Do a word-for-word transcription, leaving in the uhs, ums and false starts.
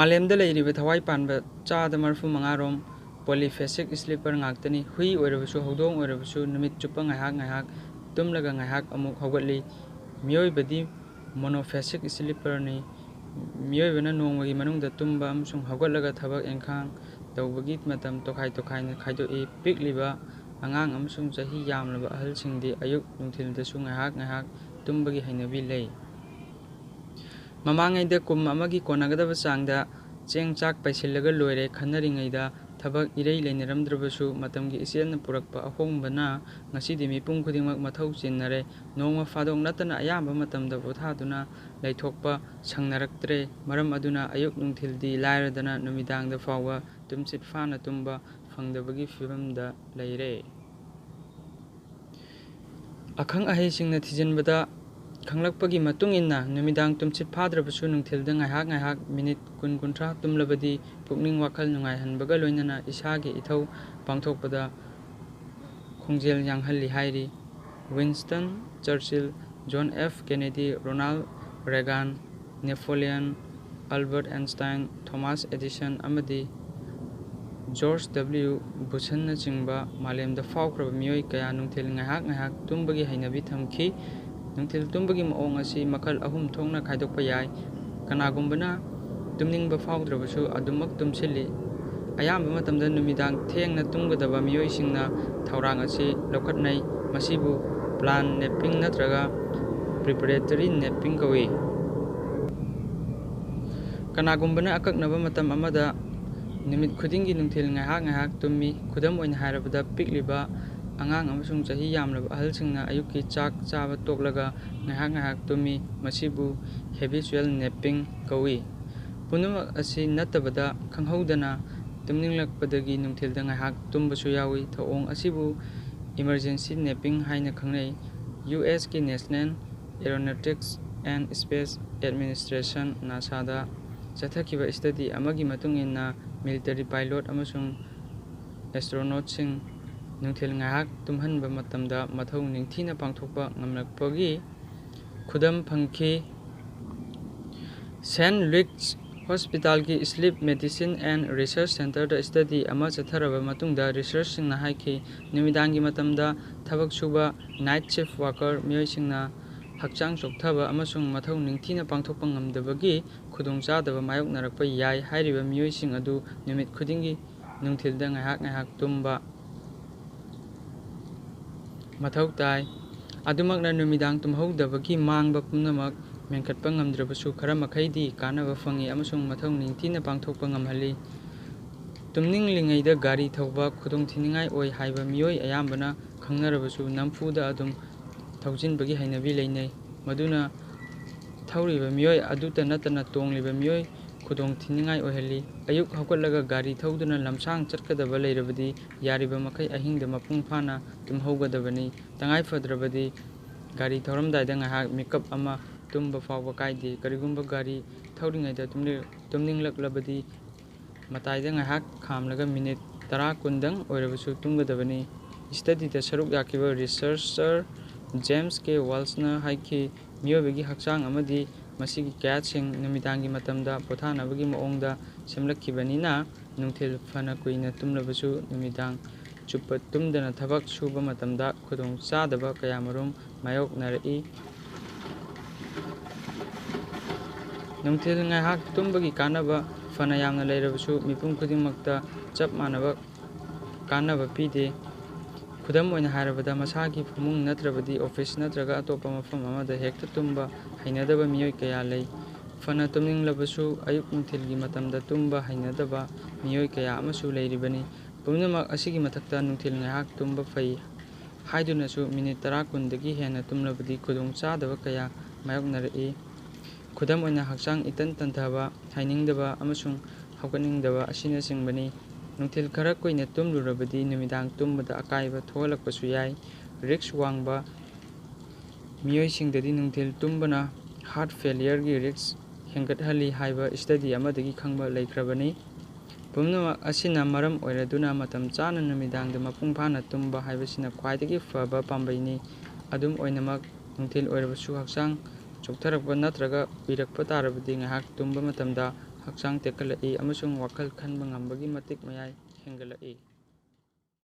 ꯃꯥꯂꯦꯝꯗ ꯂꯩꯔꯤꯕ ꯊꯋꯥꯏ ꯄꯥꯟꯕ ꯆꯥꯗ ꯃꯔꯤꯐꯨ ꯃꯉꯥ ꯔꯣꯝ polyphasic sleeper ꯉꯥꯛꯇꯅꯤ꯫ ꯍꯨꯏ ꯑꯣꯏꯔꯕꯁꯨ, ꯍꯧꯗꯣꯡ ꯑꯣꯏꯔꯕꯁꯨ ꯅꯨꯃꯤꯠ ꯆꯨꯞꯄ ꯉꯥꯏꯍꯥꯛ ꯉꯥꯏꯍꯥꯛ ꯇꯨꯝꯂꯒ ꯉꯥꯏꯍꯥꯛ ꯑꯃꯨꯛ ꯍꯧꯒꯠꯂꯤ꯫ ꯃꯤꯑꯣꯏꯕꯗꯤ monophasic sleeperꯅꯤ꯫ ꯃꯤꯑꯣꯏꯕꯅ ꯅꯣꯡꯃꯒꯤ ꯃꯅꯨꯡꯗ ꯇꯨꯝꯕ ꯑꯃꯁꯨꯡ ꯍꯧꯒꯠꯂꯒ ꯊꯕꯛ ꯏꯪꯈꯥꯡ ꯇꯧꯕꯒꯤ ꯃꯇꯝ ꯇꯣꯈꯥꯏ ꯇꯣꯈꯥꯏꯅ ꯈꯥꯏꯗꯣꯛꯏ꯫ ꯄꯤꯛꯂꯤꯕ ꯑꯉꯥꯡ ꯑꯃꯁꯨꯡ ꯆꯍꯤ ꯌꯥꯝꯂꯕ ꯑꯍꯜꯁꯤꯡꯗꯤ ꯑꯌꯨꯛ ꯅꯨꯡꯊꯤꯜꯗꯁꯨ ꯉꯥꯏꯍꯥꯛ ꯉꯥꯏꯍꯥꯛ ꯇꯨꯝꯕꯒꯤ ꯍꯩꯅꯕꯤ ꯂꯩ꯫ ꯃꯃꯥꯡꯉꯩꯗ ꯀꯨꯝ ꯑꯃꯒꯤ ꯀꯣꯟꯅꯒꯗꯕ ꯆꯥꯡꯗ ꯆꯦꯡ ꯆꯥꯛ ꯄꯩꯁꯤꯜꯂꯒ ꯂꯣꯏꯔꯦ ꯈꯟꯅꯔꯤꯉꯩꯗ, ꯊꯕꯛ ꯏꯔꯩ ꯂꯩꯅꯔꯝꯗ꯭ꯔꯕꯁꯨ, ꯃꯇꯝꯒꯤ ꯏꯆꯦꯜꯅ ꯄꯨꯔꯛꯄ ꯑꯍꯣꯡꯕꯅ ꯉꯁꯤꯗꯤ ꯃꯤꯄꯨꯝ ꯈꯨꯗꯤꯡꯃꯛ ꯃꯊꯧ ꯆꯤꯟꯅꯔꯦ꯫ ꯅꯣꯡꯃ ꯐꯥꯗꯣꯛ ꯅꯠꯇꯅ ꯑꯌꯥꯝꯕ ꯃꯇꯝꯗ ꯄꯣꯊꯥꯗꯨꯅ ꯂꯩꯊꯣꯛꯄ ꯁꯪꯅꯔꯛꯇ꯭ꯔꯦ꯫ ꯃꯔꯝ ꯑꯗꯨꯅ ꯑꯌꯨꯛ ꯅꯨꯡꯊꯤꯜꯗꯤ ꯂꯥꯏꯔꯗꯅ ꯅꯨꯃꯤꯗꯥꯡꯗ ꯐꯥꯎꯕ ꯇꯨꯝꯁꯤꯠ ꯐꯥꯅ ꯇꯨꯝꯕ ꯐꯪꯗꯕꯒꯤ ꯐꯤꯕꯝꯗ ꯂꯩꯔꯦ꯫ ꯑꯈꯪ ꯑꯍꯩꯁꯤꯡꯅ ꯊꯤꯖꯤꯟꯕꯗ ꯈꯪꯂꯛꯄꯒꯤ ꯃꯇꯨꯡ ꯏꯟꯅ, ꯅꯨꯃꯤꯗꯥꯡ ꯇꯨꯝꯁꯤꯠ ꯐꯥꯗ꯭ꯔꯕꯁꯨ ꯅꯨꯡꯊꯤꯜꯗ ꯉꯥꯏꯍꯥꯛ ꯉꯥꯏꯍꯥꯛ ꯃꯤꯅꯤꯠ ꯀꯨꯟ ꯀꯨꯟꯊ꯭ꯔꯥ ꯇꯨꯝꯂꯕꯗꯤ ꯄꯨꯛꯅꯤꯡ ꯋꯥꯈꯜ ꯅꯨꯡꯉꯥꯏꯍꯟꯕꯒ ꯂꯣꯏꯅꯅ ꯏꯁꯥꯒꯤ ꯏꯊꯧ ꯄꯥꯡꯊꯣꯛꯄꯗ ꯈꯣꯡꯖꯦꯜ ꯌꯥꯡꯍꯜꯂꯤ ꯍꯥꯏꯔꯤ꯫ Winston Churchill, John F Kennedy, Ronald Reagan, Napoleon, Albert Einstein, Thomas Edison ꯑꯃꯗꯤ ꯖꯣꯔꯖ ꯗꯕ꯭ꯂꯤꯎ ꯕꯨꯁꯟꯅꯆꯤꯡꯕ ꯃꯥꯂꯦꯝꯗ ꯐꯥꯎꯈ꯭ꯔꯕ ꯃꯤꯑꯣꯏ ꯀꯌꯥ ꯅꯨꯡꯊꯤꯜ ꯉꯥꯏꯍꯥꯛ ꯉꯥꯏꯍꯥꯛ ꯇꯨꯝꯕꯒꯤ ꯍꯩꯅꯕꯤ ꯊꯝꯈꯤ꯫ ꯅꯨꯡꯊꯤꯜ ꯇꯨꯝꯕꯒꯤ ꯃꯑꯣꯡ ꯑꯁꯤ ꯃꯈꯜ ꯑꯍꯨꯝ ꯊꯣꯛꯅ ꯈꯥꯏꯗꯣꯛꯄ ꯌꯥꯏ꯫ ꯀꯅꯥꯒꯨꯝꯕꯅ ꯇꯨꯝꯅꯤꯡꯕ ꯐꯥꯎꯗ꯭ꯔꯕꯁꯨ ꯑꯗꯨꯃꯛ ꯇꯨꯝꯁꯤꯜꯂꯤ꯫ ꯑꯌꯥꯝꯕ ꯃꯇꯝꯗ ꯅꯨꯃꯤꯗꯥꯡ ꯊꯦꯡꯅ ꯇꯨꯝꯒꯗꯕ ꯃꯤꯑꯣꯏꯁꯤꯡꯅ ꯊꯧꯔꯥꯡ ꯑꯁꯤ ꯂꯧꯈꯠꯅꯩ꯫ ꯃꯁꯤꯕꯨ planned napping ꯅꯠꯇ꯭ꯔꯒ preparatory napping ꯀꯧꯏ꯫ ꯀꯅꯥꯒꯨꯝꯕꯅ ꯑꯀꯛꯅꯕ ꯃꯇꯝ ꯑꯃꯗ ꯅꯨꯃꯤꯠ ꯈꯨꯗꯤꯡꯒꯤ ꯅꯨꯡꯊꯤꯜ ꯉꯥꯏꯍꯥꯛ ꯉꯥꯏꯍꯥꯛ ꯇꯨꯝꯃꯤ꯫ ꯈꯨꯗꯝ ꯑꯣꯏꯅ ꯍꯥꯏꯔꯕꯗ, ꯄꯤꯛꯂꯤꯕ ꯑꯉꯥꯡ ꯑꯃꯁꯨꯡ ꯆꯍꯤ ꯌꯥꯝꯂꯕ ꯑꯍꯜꯁꯤꯡꯅ ꯑꯌꯨꯛꯀꯤ ꯆꯥꯛ ꯆꯥꯕ ꯇꯣꯛꯂꯒ ꯉꯥꯏꯍꯥꯛ ꯉꯥꯏꯍꯥꯛ ꯇꯨꯝꯃꯤ꯫ ꯃꯁꯤꯕꯨ habitual napping ꯀꯧꯏ꯫ ꯄꯨꯝꯅꯃꯛ ꯑꯁꯤ ꯅꯠꯇꯕꯗ, ꯈꯪꯍꯧꯗꯅ ꯇꯨꯝꯅꯤꯡꯂꯛꯄꯗꯒꯤ ꯅꯨꯡꯊꯤꯜꯗ ꯉꯥꯏꯍꯥꯛ ꯇꯨꯝꯕꯁꯨ ꯌꯥꯎꯏ꯫ ꯊꯧꯑꯣꯡ ꯑꯁꯤꯕꯨ emergency napping ꯍꯥꯏꯅ ꯈꯪꯅꯩ꯫ ꯌꯨ ꯑꯦꯁꯀꯤ National Aeronautics and Space Administration, NASAꯗ ꯆꯠꯊꯈꯤꯕ study ꯑꯃꯒꯤ ꯃꯇꯨꯡ ꯏꯟꯅ, military pilot ꯑꯃꯁꯨꯡ astronautꯁꯤꯡ ꯅꯨꯡꯊꯤꯜ ꯉꯥꯏꯍꯥꯛ ꯇꯨꯝꯍꯟꯕ ꯃꯇꯝꯗ ꯃꯊꯧ ꯅꯤꯡꯊꯤꯅ ꯄꯥꯡꯊꯣꯛꯄ ꯉꯝꯂꯛꯄꯒꯤ ꯈꯨꯗꯝ ꯐꯪꯈꯤ꯫ Saint Louis Hospitalꯒꯤ Sleep Medicine and Research Centerꯗ study ꯑꯃ ꯆꯠꯊꯔꯕ ꯃꯇꯨꯡꯗ researchꯁꯤꯡꯅ ꯍꯥꯏꯈꯤ, ꯅꯨꯃꯤꯗꯥꯡꯒꯤ ꯃꯇꯝꯗ ꯊꯕꯛ ꯁꯨꯕ night shift worker ꯃꯤꯑꯣꯏꯁꯤꯡꯅ ꯍꯛꯆꯥꯡ ꯆꯣꯛꯊꯕ ꯑꯃꯁꯨꯡ ꯃꯊꯧ ꯅꯤꯡꯊꯤꯅ ꯄꯥꯡꯊꯣꯛꯄ ꯉꯝꯗꯕꯒꯤ ꯈꯨꯗꯣꯡꯆꯥꯗꯕ ꯃꯥꯌꯣꯛꯅꯔꯛꯄ ꯌꯥꯏ꯫ ꯍꯥꯏꯔꯤꯕ ꯃꯤꯑꯣꯏꯁꯤꯡ ꯑꯗꯨ ꯅꯨꯃꯤꯠ ꯈꯨꯗꯤꯡꯒꯤ ꯅꯨꯡꯊꯤꯜꯗ ꯉꯥꯏꯍꯥꯛ ꯉꯥꯏꯍꯥꯛ ꯇꯨꯝꯕ ꯃꯊꯧ ꯇꯥꯏ꯫ ꯑꯗꯨꯃꯛꯅ ꯅꯨꯃꯤꯗꯥꯡ ꯇꯨꯝꯍꯧꯗꯕꯒꯤ ꯃꯥꯡꯕ ꯄꯨꯝꯅꯃꯛ ꯃꯦꯟꯈꯠꯄ ꯉꯝꯗ꯭ꯔꯕꯁꯨ, ꯈꯔ ꯃꯈꯩꯗꯤ ꯀꯥꯟꯅꯕ ꯐꯪꯏ ꯑꯃꯁꯨꯡ ꯃꯊꯧ ꯅꯤꯡꯊꯤꯅ ꯄꯥꯡꯊꯣꯛꯄ ꯉꯝꯍꯜꯂꯤ꯫ ꯇꯨꯝꯅꯤꯡꯂꯤꯉꯩꯗ ꯒꯥꯔꯤ ꯊꯧꯕ ꯈꯨꯗꯣꯡꯊꯤꯅꯤꯡꯉꯥꯏ ꯑꯣꯏ ꯍꯥꯏꯕ ꯃꯤꯑꯣꯏ ꯑꯌꯥꯝꯕꯅ ꯈꯪꯅꯔꯕꯁꯨ, ꯅꯝꯐꯨꯗ ꯑꯗꯨꯝ ꯊꯧꯖꯤꯟꯕꯒꯤ ꯍꯩꯅꯕꯤ ꯂꯩꯅꯩ, ꯃꯗꯨꯅ ꯊꯧꯔꯤꯕ ꯃꯤꯑꯣꯏ ꯑꯗꯨꯇ ꯅꯠꯇꯅ ꯇꯣꯡꯂꯤꯕ ꯃꯤꯑꯣꯏ ꯈꯨꯗꯣꯡꯊꯤꯅꯤꯡꯉꯥꯏ ꯑꯣꯏꯍꯜꯂꯤ꯫ ꯑꯌꯨꯛ ꯍꯧꯒꯠꯂꯒ ꯒꯥꯔꯤ ꯊꯧꯗꯨꯅ ꯂꯝꯁꯥꯡ ꯆꯠꯀꯗꯕ ꯂꯩꯔꯕꯗꯤ, ꯌꯥꯔꯤꯕ ꯃꯈꯩ ꯑꯍꯤꯡꯗ ꯃꯄꯨꯡ ꯐꯥꯅ ꯇꯨꯝꯍꯧꯒꯗꯕꯅꯤ꯫ ꯇꯉꯥꯏ ꯐꯗ꯭ꯔꯕꯗꯤ ꯒꯥꯔꯤ ꯊꯧꯔꯝꯗꯥꯏꯗ ꯉꯥꯏꯍꯥꯛ ꯃꯤꯀꯞ ꯑꯃ ꯇꯨꯝꯕ ꯐꯥꯎꯕ ꯀꯥꯏꯗꯦ꯫ ꯀꯔꯤꯒꯨꯝꯕ ꯒꯥꯔꯤ ꯊꯧꯔꯤꯉꯩꯗ ꯇꯨꯝꯅꯤꯡ-, ꯇꯨꯝꯅꯤꯡꯂꯛꯂꯕꯗꯤ, ꯃꯇꯥꯏꯗ ꯉꯥꯏꯍꯥꯛ ꯈꯥꯝꯂꯒ ꯃꯤꯅꯤꯠ ꯇꯔꯥ ꯀꯨꯟꯗꯪ ꯑꯣꯏꯔꯕꯁꯨ ꯇꯨꯝꯒꯗꯕꯅꯤ꯫ Studyꯗ ꯁꯔꯨꯛ ꯌꯥꯈꯤꯕ researcher James K Walshꯅ ꯍꯥꯏꯈꯤ, ꯃꯤꯑꯣꯏꯕꯒꯤ ꯍꯛꯆꯥꯡ ꯑꯃꯗꯤ ꯃꯁꯤꯒꯤ ꯀꯌꯥꯠꯁꯤꯡ ꯅꯨꯃꯤꯗꯥꯡꯒꯤ ꯃꯇꯝꯗ ꯄꯣꯊꯥꯅꯕꯒꯤ ꯃꯑꯣꯡꯗ ꯁꯦꯝꯂꯛꯈꯤꯕꯅꯤꯅ, ꯅꯨꯡꯊꯤꯜ ꯐꯅ ꯀꯨꯏꯅ ꯇꯨꯝꯂꯕꯁꯨ ꯅꯨꯃꯤꯗꯥꯡ ꯆꯨꯞꯄ ꯇꯨꯝꯗꯅ ꯊꯕꯛ ꯁꯨꯕ ꯃꯇꯝꯗ ꯈꯨꯗꯣꯡꯆꯥꯗꯕ ꯀꯌꯥꯃꯔꯨꯝ ꯃꯥꯌꯣꯛꯅꯔꯛꯏ꯫ ꯅꯨꯡꯊꯤꯜ ꯉꯥꯏꯍꯥꯛ ꯇꯨꯝꯕꯒꯤ ꯀꯥꯟꯅꯕ ꯐꯅ ꯌꯥꯝꯅ ꯂꯩꯔꯕꯁꯨ, ꯃꯤꯄꯨꯝ ꯈꯨꯗꯤꯡꯃꯛꯇ ꯆꯞ ꯃꯥꯟꯅꯕ ꯀꯥꯟꯅꯕ ꯄꯤꯗꯦ꯫ ꯈꯨꯗꯝ ꯑꯣꯏꯅ ꯍꯥꯏꯔꯕꯗ, ꯃꯁꯥꯒꯤ ꯐꯃꯨꯡ ꯅꯠꯇ꯭ꯔꯕꯗꯤ office ꯅꯠꯇ꯭ꯔꯒ ꯑꯇꯣꯞꯄ ꯃꯐꯝ ꯑꯃꯗ ꯍꯦꯛꯇ ꯇꯨꯝꯕ ꯍꯩꯅꯗꯕ ꯃꯤꯑꯣꯏ ꯀꯌꯥ ꯂꯩ꯫ ꯐꯅ ꯇꯨꯝꯅꯤꯡꯂꯕꯁꯨ, ꯑꯌꯨꯛ ꯅꯨꯡꯊꯤꯜꯒꯤ ꯃꯇꯝꯗ ꯇꯨꯝꯕ ꯍꯩꯅꯗꯕ ꯃꯤꯑꯣꯏ ꯀꯌꯥ ꯑꯃꯁꯨ ꯂꯩꯔꯤꯕꯅꯤ꯫ ꯄꯨꯝꯅꯃꯛ ꯑꯁꯤꯒꯤ ꯃꯊꯛꯇ, ꯅꯨꯡꯊꯤꯜ ꯉꯥꯏꯍꯥꯛ ꯇꯨꯝꯕ ꯐꯩ ꯍꯥꯏꯗꯨꯅꯁꯨ ꯃꯤꯅꯤꯠ ꯇꯔꯥ ꯀꯨꯟꯗꯒꯤ ꯍꯦꯟꯅ ꯇꯨꯝꯂꯕꯗꯤ ꯈꯨꯗꯣꯡꯆꯥꯗꯕ ꯀꯌꯥ ꯃꯥꯌꯣꯛꯅꯔꯛꯏ꯫ ꯈꯨꯗꯝ ꯑꯣꯏꯅ, ꯍꯛꯆꯥꯡ ꯏꯇꯟ ꯇꯟꯊꯕ, ꯍꯥꯏꯅꯤꯡꯗꯕ ꯑꯃꯁꯨꯡ ꯍꯧꯒꯠꯅꯤꯡꯗꯕ ꯑꯁꯤꯅꯆꯤꯡꯕꯅꯤ꯫ ꯅꯨꯡꯊꯤꯜ ꯈꯔ ꯀꯨꯏꯅ ꯇꯨꯝꯂꯨꯔꯕꯗꯤ ꯅꯨꯃꯤꯗꯥꯡ ꯇꯨꯝꯕꯗ ꯑꯀꯥꯏꯕ ꯊꯣꯛꯍꯜꯂꯛꯄꯁꯨ ꯌꯥꯏ꯫ Risk ꯋꯥꯡꯕ ꯃꯤꯑꯣꯏꯁꯤꯡꯗꯗꯤ ꯅꯨꯡꯊꯤꯜ ꯇꯨꯝꯕꯅ heart failureꯒꯤ risk ꯍꯦꯟꯒꯠꯍꯜꯂꯤ ꯍꯥꯏꯕ study ꯑꯃꯗꯒꯤ ꯈꯪꯕ ꯂꯩꯈ꯭ꯔꯕꯅꯤ꯫ ꯄꯨꯝꯅꯃꯛ ꯑꯁꯤꯅ ꯃꯔꯝ ꯑꯣꯏꯔꯗꯨꯅ, ꯃꯇꯝ ꯆꯥꯅ ꯅꯨꯃꯤꯗꯥꯡꯗ ꯃꯄꯨꯡ ꯐꯥꯅ ꯇꯨꯝꯕ ꯍꯥꯏꯕꯁꯤꯅ ꯈ꯭ꯋꯥꯏꯗꯒꯤ ꯐꯕ ꯄꯥꯝꯕꯩꯅꯤ꯫ ꯑꯗꯨꯝ ꯑꯣꯏꯅꯃꯛ, ꯅꯨꯡꯊꯤꯜ ꯑꯣꯏꯔꯕꯁꯨ ꯍꯛꯆꯥꯡ ꯆꯣꯛꯊꯔꯛꯄ ꯅꯠꯇ꯭ꯔꯒ ꯎꯏꯔꯛꯄ ꯇꯥꯔꯕꯗꯤ, ꯉꯥꯏꯍꯥꯛ ꯇꯨꯝꯕ ꯃꯇꯝꯗ ꯍꯛꯆꯥꯡ ꯇꯦꯛꯈꯠꯂꯛꯏ ꯑꯃꯁꯨꯡ ꯋꯥꯈꯜ ꯈꯟꯕ ꯉꯝꯕꯒꯤ ꯃꯇꯤꯛ ꯃꯌꯥꯏ ꯍꯦꯟꯒꯠꯂꯛꯏ꯫